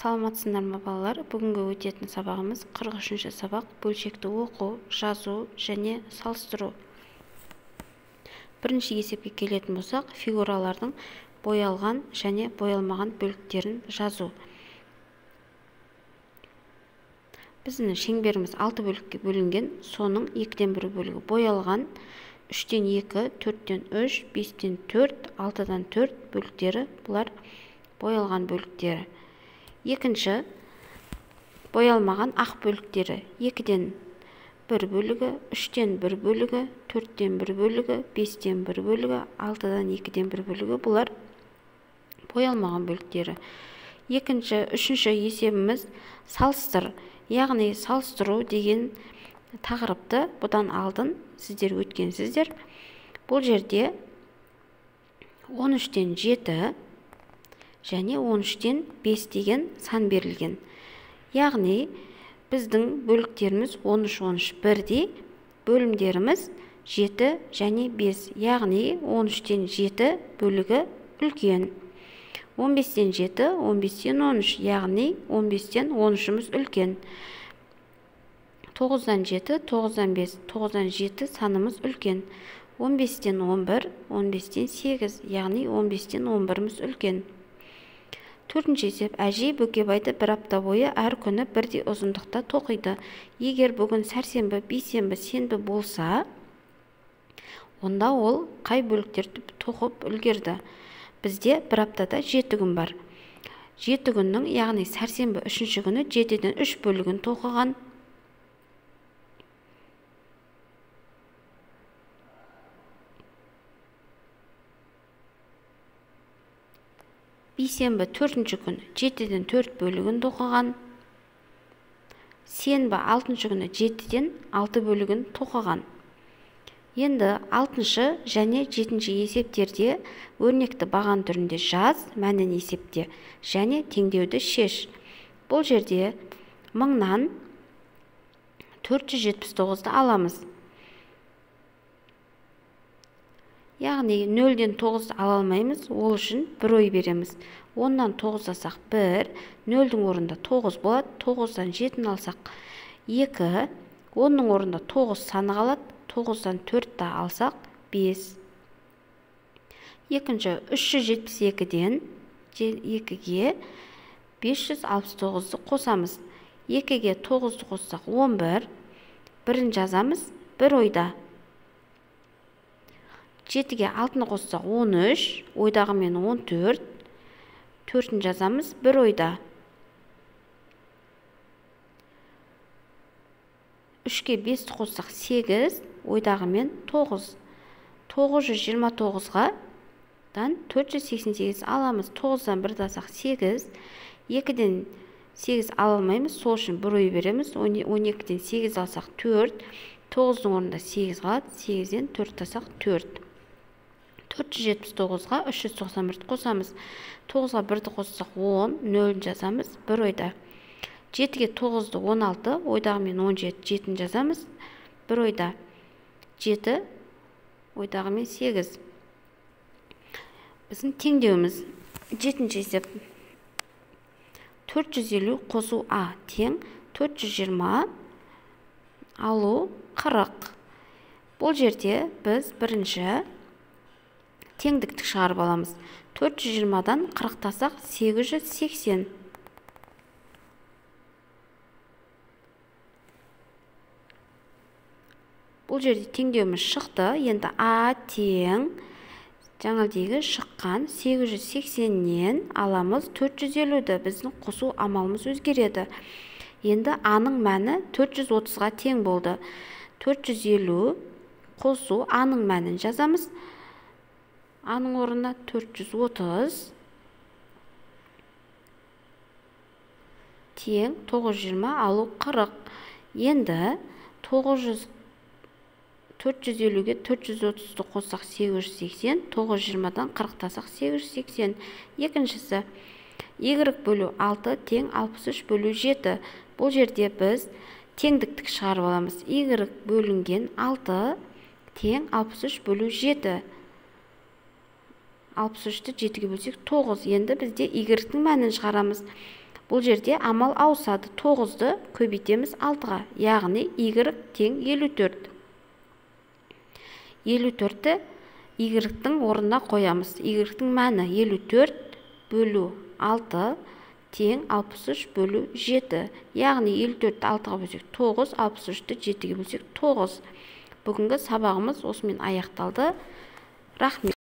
Саламатсыздар ма, балалар? Бүгінгі өтетін сабағымыз 43-ші сабақ, бөлшекті оқу, жазу және салыстыру. Бірінші есепке келетін болсақ, фигуралардың боялған және боялмаған бөліктерін жазу. Біздің шеңберіміз 6 бөлікке бөлінген, соның 2-ден 1 бөлігі боялған, 3-тен 2, 4-тен 3, 5-тен 4, 6-дан 4 бөліктері, бұлар боялған бөліктері. Екінші боялмаған ақ бөліктері 2-ден 1 бөлігі, 3-тен 1 бөлігі, 4-тен 1 бөлігі, 5-тен 1 бөлігі, 6-дан 2-ден 1 бөлігі, бұлар боялмаған бөліктері. Екінші, үшінші есебіміз салыстыр, яғни салыстыру деген тақырыпты бұдан алдын сіздер өткенсіздер. Бұл жерде 13-тен 7 және 13-тен 5 деген сан берілген. Яғни біздің бөліктеріміз 13, 13 бірдей, бөлімдеріміз 7 және 5. Яғни 13-тен 7 бөлігі үлкен. 15-тен 7, 15-тен 13, яғни 15-тен 13-іміз үлкен. 9-дан 7, 9-дан 5, 9-дан 7 санымыз үлкен. 15-тен 11, 15-тен 8, яғни 15-тен 11-іміз үлкен. Төртінші есеп, әжей Бөкебайды бір апта бойы әр күні бірдей ұзындықта тоқиды. Егер бүгін сәрсенбі, бейсенбі, сенбі болса, онда ол қай бөліктерді тоқып үлгерді? Бізде бір аптада 7 күн бар. 7 күннің, яғни сәрсенбі үшінші күні 7-ден 3 бөлігін тоқыған. Бейсенбі төртінші күн 7-ден 4 бөлігін тоқыған. Сенбі алтыншы күні 7-ден 6 бөлігін тоқыған. Енді алтыншы және жетінші есептерде өрнекті баған түрінде жаз, мәнін есепте және теңдеуді шеш. Бұл жерде 1000-нан 479-ды аламыз. Яғни 0-ден 9-ды ала алмаймыз, ол үшін бір ой береміз. 10-нан 9 алсақ 1, 0-дің орнында 9 болады, 9-дан 7-ні алсақ 2, 10-ның орнында 9 саны қалады, 9-дан 4-ті алсақ 5. Екінші, 372-ден 2-ге 569-ды қосамыз. 2-ге 9-ды қоссақ 11, бірін жазамыз, бір ойда. 7-ге 6-ны қоссақ 13, ойдағымен 14, 4-ін жазамыз, бір ойда. 3-ге 5-ті қоссақ 8, ойдағымен 9. 929-ға 488 аламыз. 9-дан 1 алсақ 8, 2-ден 8 ала алмаймыз, сол үшін бір ой береміз. 12-ден 8 алсақ 4, 9-дың орнында 8 қалады, 8-ден 4 алсақ 4. 479-ға 391-ді қосамыз. 9-ға 1-ді қоссақ 10, 0-ін жазамыз, бір ойда. 7-ге 9-ды 16, ойдағымен 17, 7-ін жазамыз, бір ойда. 7, ойдағымен 8. Біздің теңдеуіміз. 7-ші есеп. 450 қосу А тең 420 алу 40. Бұл жерде біз бірінші теңдікті шығарып аламыз. 420-дан 40 тасақ 880. Бұл жерде теңдеуіміз шықты. Енді А тең жаңағыдегі шыққан 880-нен аламыз 450-ді. Біздің қосу амалымыз өзгереді. Енді А-ның мәні 430-ға тең болды. 450 қосу А-ның мәнін жазамыз. А-ның орнына 430 тең 920 алу 40. Енді 450-ге 430-ды қоссақ 880, 920-дан 40 тасақ 880. Екіншісі, y бөлу 6 тең 63 бөлу 7. Бұл жерде біз теңдіктік шығарып аламыз. Y бөлінген 6 тең 63 бөлу 7. 63-ті 7-ге бөлсек 9. Енді бізде y-тің мәнін шығарамыз. Бұл жерде амал ауысады. 9-ды көбейтеміз 6-ға, яғни y тең 54. 54-ті y-тің орнына қоямыз. Y-тің мәні 54 бөлу 6 тең 63 бөлу 7. Яғни 54-ті 6-ға бөлсек 9, 63-ті 7-ге бөлсек 9. Бүгінгі сабағымыз осымен аяқталды. Рахмет.